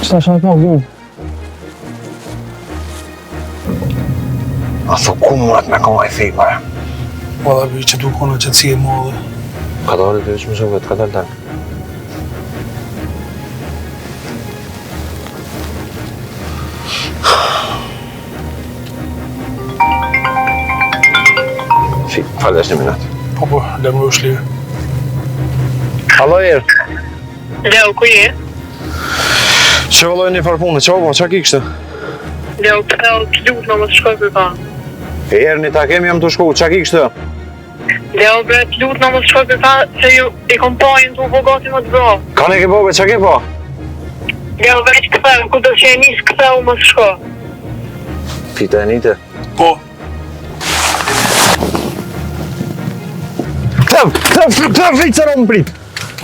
Qëta shë pa gjumë? A thu ku më me koma i thik, mare? Valla bi që du kona qetësi e madhe. Ka dalë të veç më zhëvet, ka dalë dalë. Fi, falë është një minut. Po, po, lëmë është lirë. Alo, Erë. Leo, ku je? Që vëlloj një farë punë, që po, qa ki kështë? Leo, ktheu, të lutna mos shko për pa. Erë, një takim jam të shku, qa ki kështë? Leo, bre, të lutna mos shko për pa, se ju i kom pa jenë tu bo gati më të vra. Ka në ke po, be, qa ke po? Leo, veç ktheu, ku do që e nis ktheu mos shko. Pita e nite. Po. Ktheu, ktheu, ktheu, ktheu, ktheu, prit.